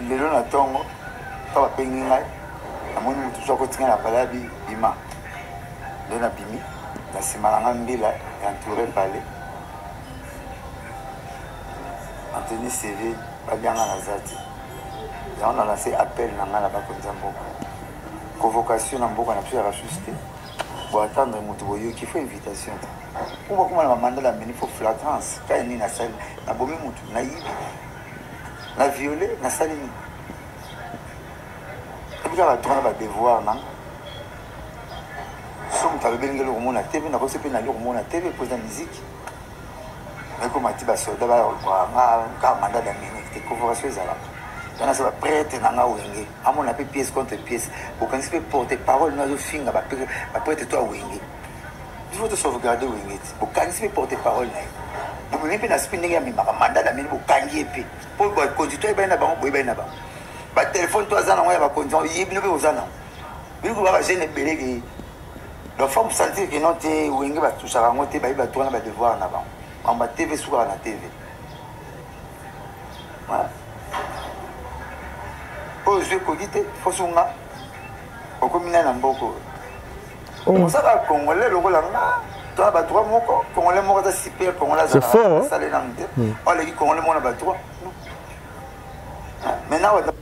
lelo na ntongo. To babengi ngai, namoni motu so akotinga na palais, abi bima. Nde nabimi na nsima na ngai, mbila ya entouré palais, Antony civil babianga naza te. Yango na lance appel na ngai na bakonzi ya mboka: convocation na mboka na biso ya rasusu te. Boattendre moto boyoki, faut invitation te po bakóma na bamandat d'amener, faut flagrance. Kai nini nasali? Nabomi motu? Nayibi? Na viole? Nasali nini? Ebi kaka droit na badevoir na so. Moto alobeli ngai eloko mona TV, nakosi mpe nali komona TV mpo eza musique. Ekoma ti basoldat bayanga kaka mandat d'amener te, convocation ezalaka. Wana so baprêtre na nga Wenge amona mpe pièce contre pièce. Bokanisi mpe porte parole no azofinga baprêtre to awenge. Il faut to sauvegarder Wenge ti bokanisi mpe porte parole na ye, bomemi mpe na spi ndenge amemaka mandat d'amener, bokangi ye mpe mpo bakonzi to ayebani na bango, boyebani na bango. Batelefone to aza nango ya bakonzi, yebi no mpe oza nango. Biloko ba bajeune ebele ke donc faut sentir que non te, Wenge batusaka yango te. Bayebi bato wana, badevoir na bango. Bango ba TV sukaka na TV. Voilà. Oyo ozwi ekoki te, faut sunga okomi nai na mboka oyo. Ozaka congolais lokola nga, to na badroit moko. Congolais moko aza super congolais azasale nanu te. Oyo aleki congolais moko na badroit maintenant.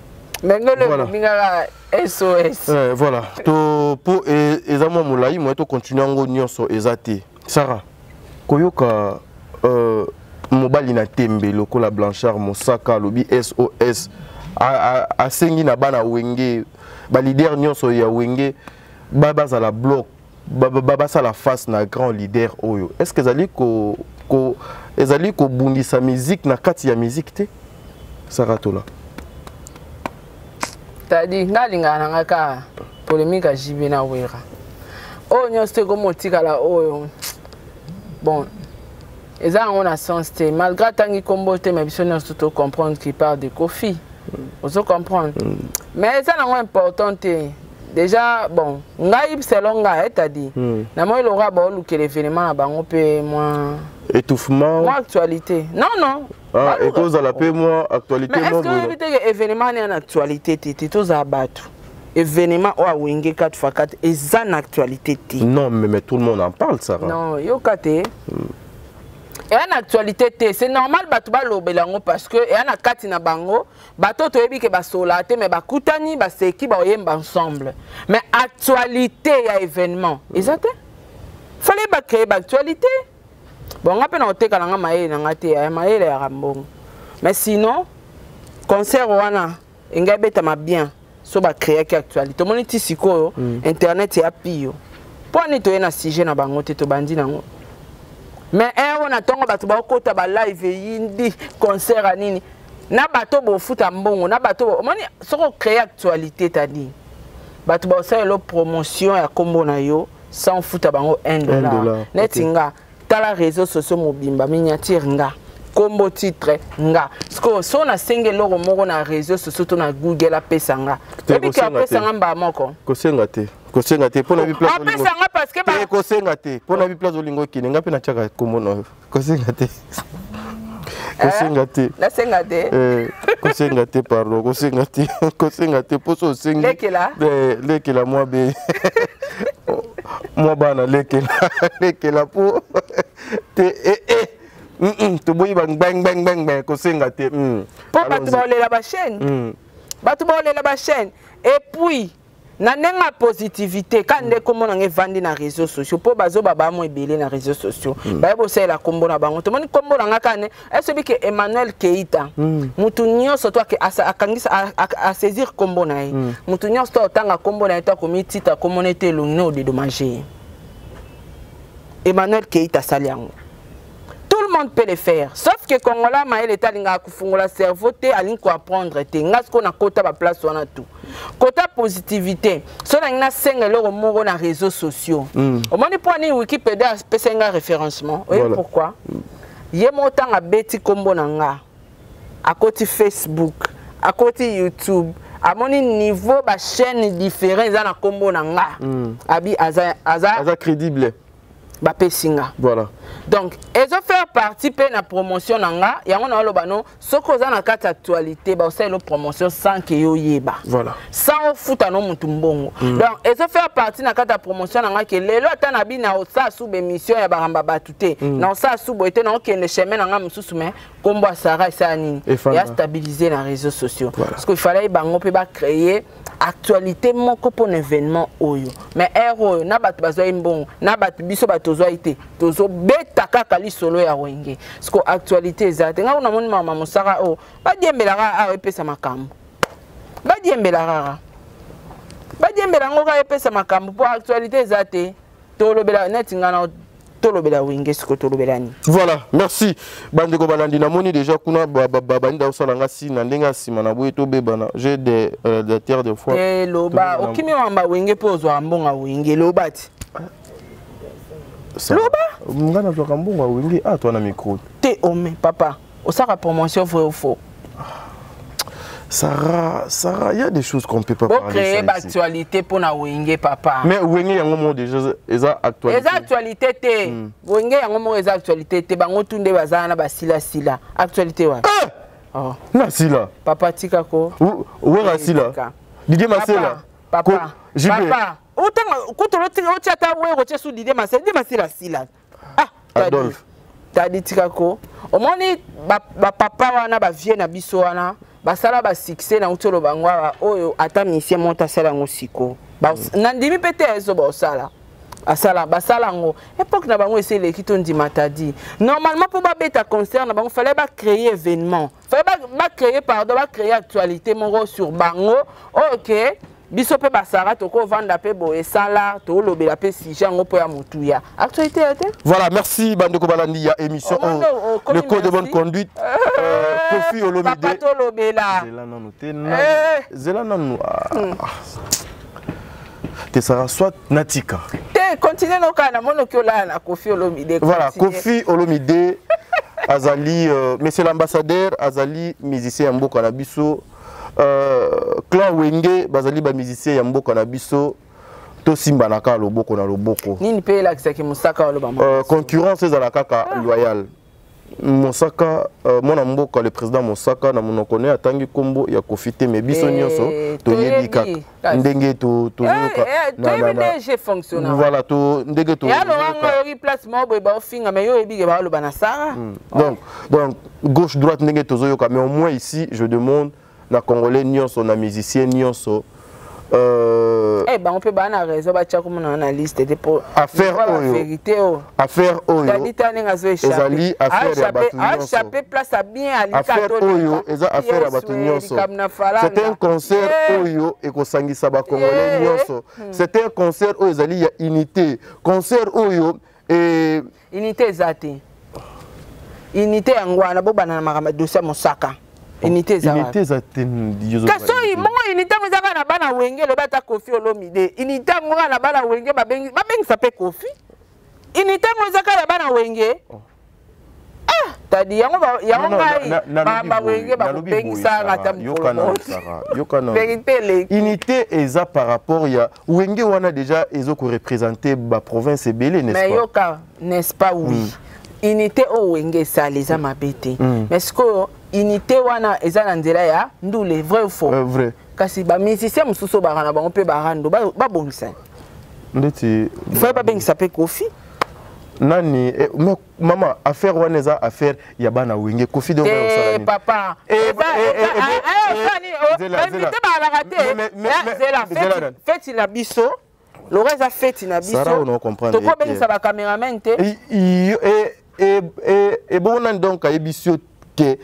Ndenge olobingaka SOS. Eh, voilà, to po eza mwa molai, moye tocontinue yango nyonso eza te. Sara, koyoka mobali na tembe lokola Blanchard Mosaka alobi SOS, asengi na bana Wenge, baleader nyonso ya Wenge bazala bloc, basala face na grand leader oyo, est ce que ezali ezali kobundisa musique na kati ya musique te, Sara Tola? Tadi nga alingaka na nga kaka polémique ya JB na Wera oyo nyonso te ekoma otikala oyo. Bon, eza yango na sens te, malgré atangi nkombo te, mais biso nyonso to comprendre qu'il parle de Kofi. Ozo comprendre, mais eza nango important te déjà. Bon, ngai, selon ngai, c'est-à-dire namoni lokola baolukela événement na bango mpe mwa étouffement. Mwa actualité. Non, non. Ah, ekozala mpe mwa actualité. Mais est ce que oyebi te ke événement wana ya na actualité te? Te, tozala bato, événement oyo awenge 4 x 4 eza na actualité te. Non, mais tout le monde en parle, Sarah. Non, yoka te, eya na actualité te. C'est normal bato balobela yango parce que eya na kati na bango. Bato toyebi ke basolaka te, mais bakutani, baseki, baoyemba ensemble. Mais actualité ya événement eza te. Fallait bacréer baactualité. Bon, nga mpe na koteka na nga mayele na nga te, ya mayele yaka mbongo. Mais sinon concert wana engai ebetama bien so bacréaki actualité. Omoni ti sikoyo internet ya pio mpo ani toye na sujet na bango te, tobandi nango. Mais ere oyo na ntongo bato bakota balive, eyindi concert ya nini na bato bofuta mbongo na bato. Omoni, soki ocréer actualité, tadi bato baosalela promotion ya nkombo na yo sans futa bango 1 dollar. Neti nga, tala réseau sociaux mobimba, miniature nga, kombo, titre nga. Sikoyo so nasengi eloko moko na réseau sociaux to na Google, apesa nga, oyebi ke apesa nga mbala moko. Kosenga te, kosenga te mpona apesa nga parce que kosenga te mpona biplace olingo okende. Nga mpe natiaka kombo na yo. Kosenga te, kosenga te. Nasenga te. Kosenga te, pardon, kosenga te, kosenga te. Mposo osengi lekela. Lekela mwa be mwa bana, lekela, lekela mpo te. Toboyi bangbengbengbengbe, kosenga te. Mpo bato baolela bachaîne, bato baolela bachaîne. Et puis na ndenge ya positivité ka nde kombo nanga evandi na réseaux sociaux, mpo bazoba bamo ebele na réseaux sociaux, baye bosalela kombo na bango. Tomoni kombo na nga kaka ne esobi ke Emmanuel Keita. Mutu nyonso to akangisa, asaisir kombo na ye. Mutu nyonso to otanga kombo na ye to akomi tita kombo na ye te, elongi ne odédommage ye. Emmanuel Keita asali yango, tout le monde peut le faire, sauf que congolais mayele te, alingaka kofungola cerveau te, alingi koapprendre te. Nga sikoyo nakota baplace wana tout kota positivité. So nangi nasenga eloko moko na réseaux sociaux, omoni mpo ani Wikipédia apesai nga référencement. Oyebi Voilà. pourquoi? Ye moko ntango abeti nkombo na nga, akoti Facebook, akoti YouTube. Amoni niveau ba chaîne différent eza na kombo na nga. Abi aza aza aza crédible. Bapesi nga. Voilà. Donc ezo faire partie mpe na promotion na nga. Yango na oloba no, soki oza na kati actualité, baosalelo promotion sans ke yo oyeba. Voilà. Sans ofuta no mutu mbongo. Donc ezo faire partie na kati ya promotion na nga ke lelo ata na bi na osala su bémission ya baramba bato te, na osala su boye te, na okende chemin na nga mosusu, mais kombo ya Sara esala nini? Efanda. Ya stabiliser na réseaux sociaux. Voilà. Parce que il fallait bango mpe bacréer actualité moko mpona événement oyo. Mais heure oyo na bato bazwai mbongo, na bato biso bato tozwai te, tozobeta kaka lisolo ya Wenge, parce que actualité eza te. Ngai namoni mama mosaka oyo badiembelaka awa, epesa makambo, badiembela kaka, badiembela yango kaka, epesa makambo, mpo actualité eza te. Tolobela neti ngai na tolobela Wenge, siko tolobela nini? Voilà, merci. Bandeko balandi, namoni déjà kuna bandi osala nga si na ndenge ya nsima na boye tobebana. J'ai des réalisateurs de fois. Te, loba. Okimi wamba Wenge mpo ozwaka mbongo ya Wenge, loba ti. Loba. Nga nazwaka mbongo ya Wenge? Ah, toi na micro. Te, ome papa, osaka promotion, vrai ou faux? Sarah, Sarah, il y a des choses qu'on ne peut pas parler bocréer ça ici. Baactualité mpo na Wenge, papa. Mais Wenge yango moko déjà eza actualité. Eza actualité te. Wenge yango moko eza actualité te. Bango tu nde baza wana, basilasila actualité wana. Eh! Oh. Na sila. Papa, tika ko. Wera sila. Tika. Didier Masela. Papa, JB. papa, otanga kutu otia ata Wero, otie su Didier Masela. Didier Masela sila. Ah, Tadi. Adolphe. Tadi, tika ko. Omoni bapapa wana, bavie na biso wana, basala basuccès na uti oloba yango awa oyo, ata musicien moko asala yango sikoyo. Nandimi mpe te ezo baosala, asala, basala yango époque na bango esi eleki. Tondima, tadi normalement mpo babeta concert na bango, fallait bacréer événement, fallait bacréer, pardon, bacréer actualité moko sur bango oyo ke biso mpe basara tokovanda mpe boye, esala tolobela mpe sujet yango mpo ya motuya, actualité ya te. Voilà, merci bandeko balandi ya émission Oh, oyo, oh, le komi code de bonne merci. conduite, Kofi Olomide. Papa, tolobela. Zela nanu te. Eh. Zela nanu. Ah, ah. Te, Sarah, soit natika. Te, continue nokaa, namoni oki olala na Kofi Olomide. Voilà. Continue. Kofi Olomide azali monsieur l'ambassadeur, azali musicien ya mboka na biso. Clan Wenge bazali ba musicien ya mboka na biso, tosimbanaka loboko na loboko. Nini mpe elakisaki mosaka oloba? Concurrence ezala kaka loyale. Mosaka, mwana mboka, le président Mosaka na monoko ne atangi nkombo ya Kofi te, mais biso Eh, nyonso toyebi toyebi. kaka ndenge tozoyoka Toyebi DG fonctionnaire. Voilà, to ndenge Ya loranga tozoyoka. oyoki place moko boye baofinga, mais yo oyebi ke baoloba na Sara. Donc gauche, droite, ndenge tozoyoka. Mais au moins ici, je demande na Congolais nyonso, na musicien nyonso, Eh, bango mpe baa na raison, batya komona na liste te po Affaire oyo. Vérité oyo. Affaire oyo Tadi ta ndenge azo ezali affaire ya bato nyonso. Aéchappe place ya bien alika. Affaire oyo eza affaire ya bato nyonso. C'est un concert oyo ekosangisa Bacongolais nyonso. C'est un concert oyo ezali ya unité, concert oyo Unité eza te. Unité yango wana, bobanda na makambo ya dossier ya mosaka. Unité eza wapi? Unité eza te. Kasi oyo bongo unité yango eza kaka na bana Wenge. Elobi ata Kofi Olomide, unité yango kaka na bana Wenge. Babengisa mpe Kofi. Unité yango eza kaka ya bana Wenge. Ah, tadi yango yango ngai bawenge bakobengisaka ata mokolo. Vérité eleki. Unité eza par rapport ya Wenge wana, déjà ezokoreprésente baprovince ebele, n'est-ce Mais pas? Yoka, n'est-ce pas? Oui, unité oyo Wenge esala eza mabe te, mais sikoyo unité wana eza na nzela ya ndule, vrai ou faux? Vrai. Kasi bamusicien mosusu oyo baka na bango mpe barando, babongisa. Ndeti Fai babengisa mpe Kofi. Nani? Mais mama, affaire wana eza affaire ya bana Wenge. Kofi donc osala Te nini? papa, invité balaka te. Zela, Zela. Feti na biso lora eza feti na biso. Sarah, on comprendre. Tokobengisa bacameraman te. Ebongo nani donc ayebisi yo ke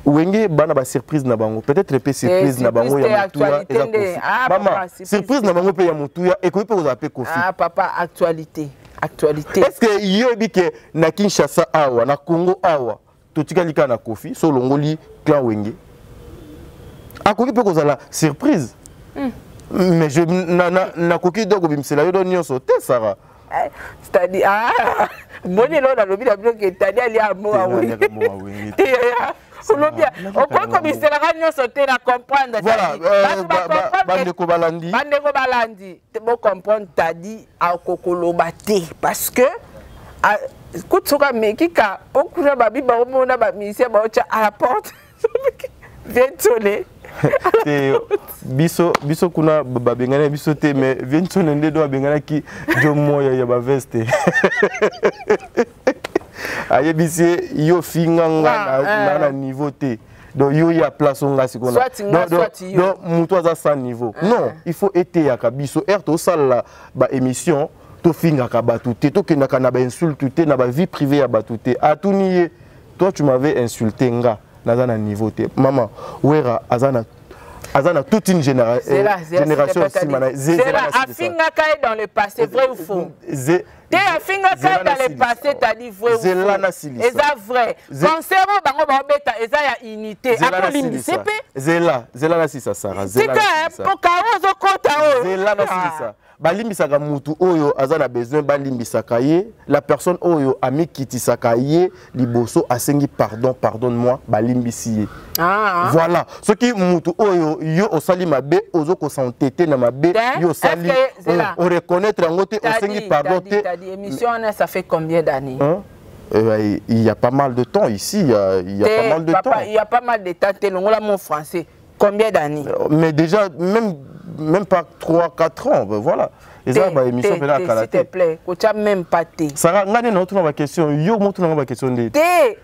Wenge bana basurprise na bango? Peut-être mpe surprise na bango ya motuya eza Kofi. Mama, surprise na bango mpe ya motuya ekoki mpe kozala mpe Kofi. Ah papa, actualité, actualité. Est ce que yo oyebi ke na Kinshasa awa, na Congo awa, totikali kaka na Kofi? So olongoli clan Wenge, akoki mpe kozala surprise. Mais je nakoki donc kobimisela yo do nyonso te, Sara. C'est-à-dire, ah, moni eloko nalobi na bino ke tadi alia mo. Te, naliaka mo Wenge te yaya. Olobi okoki komiselaka nyonso te na comprendre. Voilà, bandeko balandi. Bandeko balandi, bocomprendre Tadi akokoloba te parce que kutu soki ameki ka mpo kuna babi baomona bamusicien baotya à la porte vientole. Te, biso biso kuna babengani biso te, mais vientole nde do abenganaki jo moya ya baveste, ayebisi ye yo finga nga na niveau te, donc yo ya place nga sikoyo, donc moto aza sans niveau. Non, il faut eteyaka biso ere tosalela baémission, tofingaka bato te, tokendaka na bainsulte te, na bavie privée ya bato te. Atuni ye: toi, tu m'avais insulté, nga naza na niveau te. Mama Wera aza na toute une génération nsima na Afingaka ye dans le passé, vrai ou faux? Te, afingaka ye dans le passé. Tadi, vrai ou faux? Eza vrai, concert oyo bango baobeta eza ya unité, akolimbise mpe. Zela, zela nasilisa, Sara. Tika po karo ozokota oyo. Zela nasilisa. Balimbisaka mutu oyo aza na besoin balimbisaka ye, la personne oyo amikitisaka ye liboso, asengi pardon, pardonne moi, balimbisi ye. Ah. Voilà, soki mutu oyo yo osali mabe, ozokosantete na mabe yo osali, oreconnaître yango te, osengi pardon te. Émission wana, ça fait combien d'années? Hein? Il y a pas mal de temps ici, il y a pas mal de papa, temps. Il y a pas mal de temps, te longola mon français. Combien d'années? Mais déjà, même pas 3, 4 ans, ben voilà. Eza baémission mpena ya kala. S'il te plaît, kotia même pas te. Sara, ngai nde naotuna baquestion, yo motunanga baquestion nde. Te,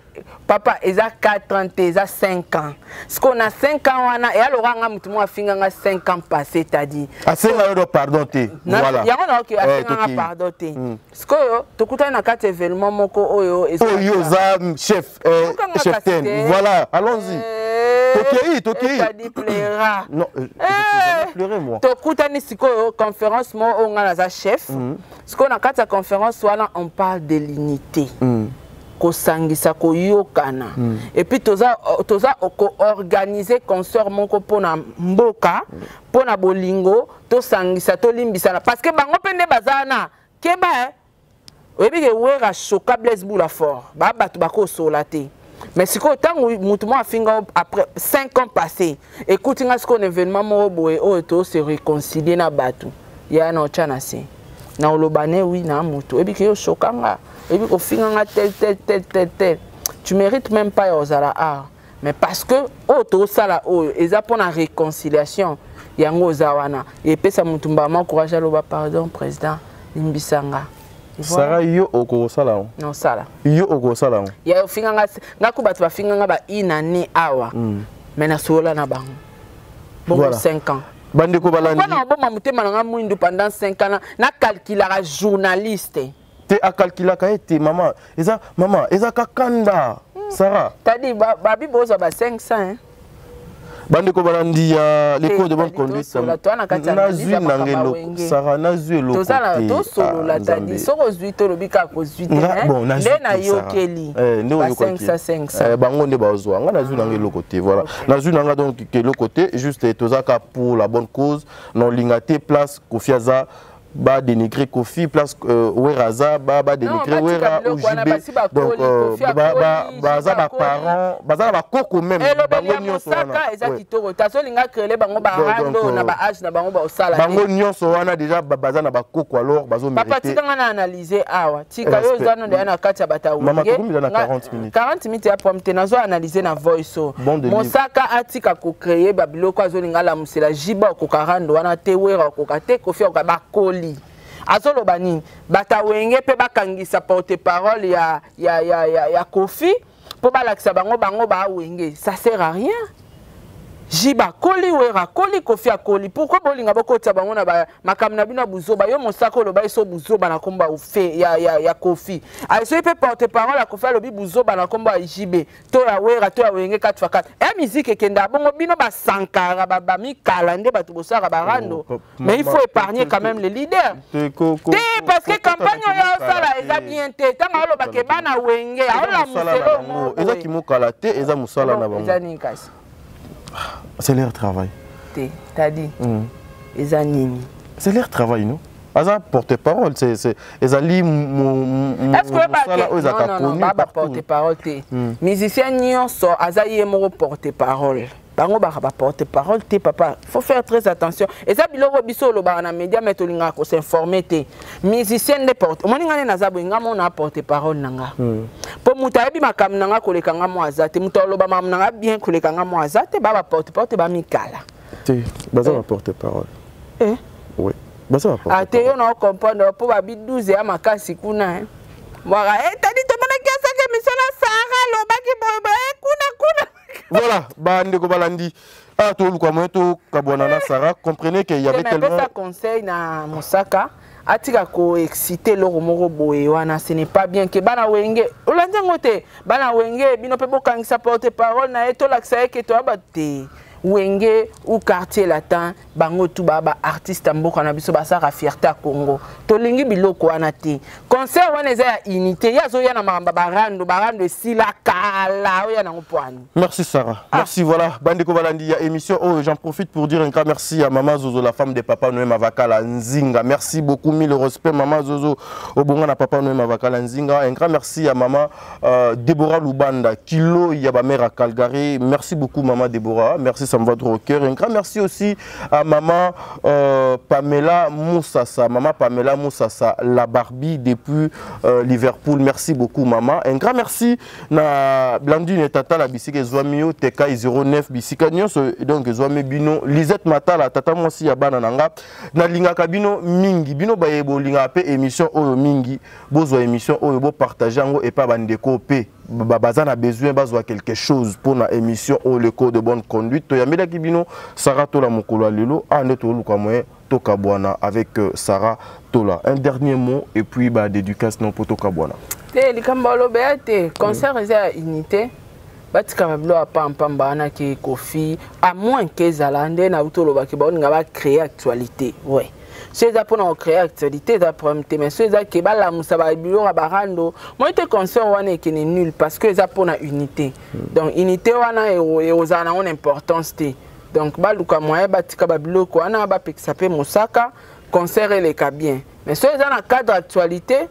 papa, eza 4 ans te, eza 5 ans. Sikoyo na 5 ans wana eya loka nga motu moko afinganga 5 ans passé, tadi. Asenga yo do pardon te, voilà. Yango naoki asenganga pardon te. Sikoyo tokutani na kati événement moko oyo. Oyo oza chef, chef ten, voilà, allons-y, tokei, tokei. Tadi pleura. Non, pleurer moi. Tokutani sikoyo conférence moko oyo ngai naza chef. Sikoyo na kati ya conférence wana, on parle de l'unité, kosangisa, koyokana, et puis toza koorganiser concert moko mpona mboka, mpona bolingo, tosangisa, tolimbisana, parce que bango mpe nde baza wana. Keba, oyebi ke Wera choka Blaise Bula fort, baa bato bakosola te. Mais sikoyo ntango motu moko afinga après 5 ans passé, ekuti nga sikoyo na événement moko boye oyo tose réconcilier na bato ya na otya na se na oloba ne wi na motu, oyebi ke yo choka nga, oyebi kofinga nga tel tel tel tel tel, tu mérites même pas ya ozala art, mais parce que oyo tosala oyo eza mpona réconciliation, yango oza wana epesa motu mbama courage aloba pardon, président, limbisanga. Sara, yo okosala yango? Nosala. Yo okosala yango? Ya ofinganga nga ku bato bafinganga ba une année awa, mais nasolola na bango bongo. 5 ans. Bandeko balandi. Mpona oboma motema na nga mwindu pendant 5 ans, nakalkulaka journaliste. Te, akalkulaka ye te, mama. Eza mama, eza kakanda, Sara. Tadi, babi bozwa ba 500, hein? Bandeko balandi ya l'école de bonne conduite, nazwi nanga eloko, Sara, nazwi eloko te. Tosolola, tadi, soki ozwi, tolobi kaka kozwi te, nde nayokeli ba 500 500. Bango nde bazwa, nga nazwi nanga eloko te. Voilà, nazwi nanga donc eloko te, juste tozaka pour la bonne cause. Naolinga te place Kofi aza, badénigrer Kofi, place Wera aza, badénigrer Wera ou JB. Donc baza baparent, baza na bakoko même. Bango nyonso wana eza kitoko te, azolinga créer bango barando na baage na bango baosala. Bango nyonso wana déjà baza na bakoko, alors bazomérite. Papa, tika nga na analyse awa, tika yo oza no deya na kati ya bato. Mama, tokomi na 40 minutes. 40 minutes ya prom te, nazo analyse na voice o Mosaka atika kocréer babiloko, azolinga alamusela jiba okoka rando wana te, Wera okoka te, Kofi okoka, bakoli. Azoloba nini? Bato awenge mpe bakangisa porte parole ya Kofi mpo balakisa bango, bango baawenge, ça sert à rien. Jiba akoli, Wera akoli, Kofi akoli, pourquoi bolinga bokotisa bango na makambo na bino ya buzoba? Yo Mosaka oloba eso buzoba na nkombo ya, ya Kofi, soki mpe porte parole ya Kofi alobi buzoba na nkombo ya JB to ya Wera to ya Wenge 4 x 4, ya musique ekenda bongo. Bino basankara, bamikala nde bato bosalaka barando. Oh, mais il faut épargner quand même les leaders te, parce que campagne oyo aosala eza bien te. Ntango alobaka bana Wenge, aolamuselo. Eza kimokala te, eza mosala na bango. Eza nini kasi? C'est leur travail. Te, tadi, eza nini? C'est leur travail, non? Aza porte-parole, c'est ezali mosala oyo ezalaka connu partout. Porte-parole te. Musicien nyonso aza ye moko porte-parole. Bango baka ba porte-parole te, papa. Faut faire très attention. Eza biloko biso olobaka na média, mais tolingaka kosinforme te. Musicien nde porte. Omoni nga nde naza boye, nga mo na porte-parole na nga. Mpo moto ayebi makambo na nga koleka nga mo aza te. Moto aloba makambo na nga bien koleka nga mo aza te. Ba porte-parole te, bamikala. Te, baza ba porte-parole. Eh? Oui. Baza ba porte-parole. Ate yo na ocomprendre mpo babi 12 ya makasi kuna, eh. Mwaka etali tomonaki asaki émission na Sara, alobaki boye boye kuna kuna. Voilà, bandeko balandi. Ah, toluka moyen tokabwana na Sarah. Comprenez qu'il y avait tellement Napesa conseil na Mosaka, atika koexcite eloko moko boye wana, ce n'est pas bien ke bana Wenge olandi yango te. Bana Wenge, bino mpe bokangisa porte parole na ye, tolakisa ye ke toyaba te. Wenge ou Quartier Latin, bango tu ba ba artiste ya mboka na biso, basalaka fierté ya Congo. Tolingi biloko wana te. Concert wana eza ya unité. Ye azoya na makambo ya barando. Barando esila kala, oya nango pwani. Merci Sarah. Ah. Merci, voilà. Bandeko balandi ya émission. Oh, j'en profite pour dire un grand merci à Maman Zozo, la femme de Papa Noé Mavakala Nzinga. Merci beaucoup, mille respect Maman Zozo. Obonga na Papa Noé Mavakala Nzinga. Un grand merci à Maman Déborah Lubanda, Kilo ya ba mère à Calgary. Merci beaucoup Maman Déborah. Merci, ça me va droit au cœur. Un grand merci aussi à Maman Pamela Moussassa. Maman Pamela Moussassa, la Barbie depuis Liverpool. Merci beaucoup Maman. Un grand merci na Blandine Tata la bisika ezwami yo Teka 09 bisika nyonso, donc ezwami bino. Lisette Matala, tata mwasi ya bana na nga, nalingaka bino mingi. Bino baye bolingaka mpe émission oyo mingi, bozwa émission oyo, bopartage yango epa bandeko mpe baza na besoin bazwa quelque chose mpona émission oyo, le code de bonne conduite. Toyambelaki bino Sarah Tola mokolo ya lelo. Awa nde toluka moyen tokabwana avec Sarah Tola. Un dernier mot et puis ba dédicace non po tokabwana. Te, likambo alobeya te. Concert eza ya unité. Batikaka biloko ya pampamba wana ke Kofi, à moins ke ezala nde nauti olobaki, baolinga bacréer actualité. Ouais, so eza mpona kocréer actualité, eza problème te. Mais so eza ke balamusa babiloko ya barando, moi te, concert wana ekende nul, parce que eza mpona unité. Donc unité wana ekozala nango na importance te. Donc baluka moyen batika babiloko wana, bapekisa mpe Mosaka, concert eleka bien. Mais so eza na cadre actualité,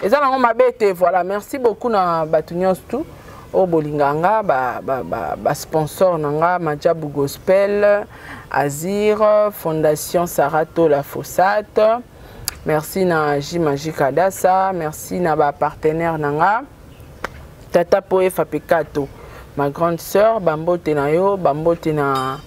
eza nango mabe te. Voilà, merci beaucoup na bato nyonso tu oyo bolinga nga, basponsor ba, ba na nga, Majabu Gospel, Azir Fondation, Saratola Fosat. Merci na J Magique Adasa. Merci na bapartenaire na nga, Tata Poefa Pekato, ma grande sœur, bambote na yo. Bambote na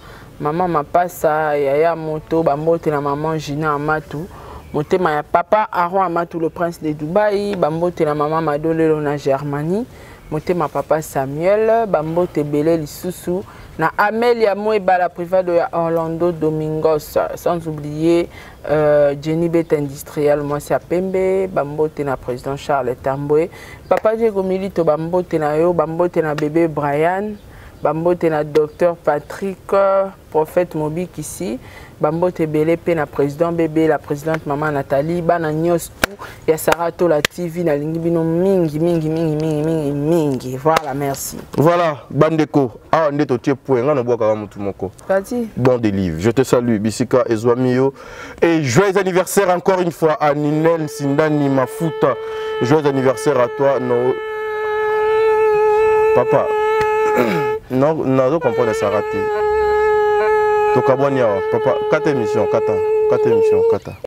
mama Mapasa, yaya moto. Bambote na mama Gina Amatu, motema ya papa Aron Amatu, le prince de Dubai. Bambote na mama Madolelo na Germanie, motema papa Samuel. Bambote ebele lisusu na Amelia Moebala Privado ya Orlando Domingos, sans oublier Jenny Bet Industriel, mwasi ya pembe. Bambote na président Charles Tambwe, papa Diego Milito, bambote na yo. Bambote na bébé Brian. Bambote na docteur Patrick, prophète Mobikisi. Bambote ebele mpe na président bébé, la présidente mama Nathalie. Bana nyonso tu ya Sara Tola TV, nalingi bino mingi mingi mingi mingi mingi mingi. Voilà, merci. Voilà, bandeko, awa nde totie point. Nga nabwakaka motu moko. Tati. Bon délivre, je te salue bisika ezwami yo et joyeux anniversaire encore une fois à Ninel Sindani Mafuta. Joyeux anniversaire à toi. No papa, non, nazo comprendre Sara te. Tokabwani awa, papa. Kata émission, kata, kata émission, kata.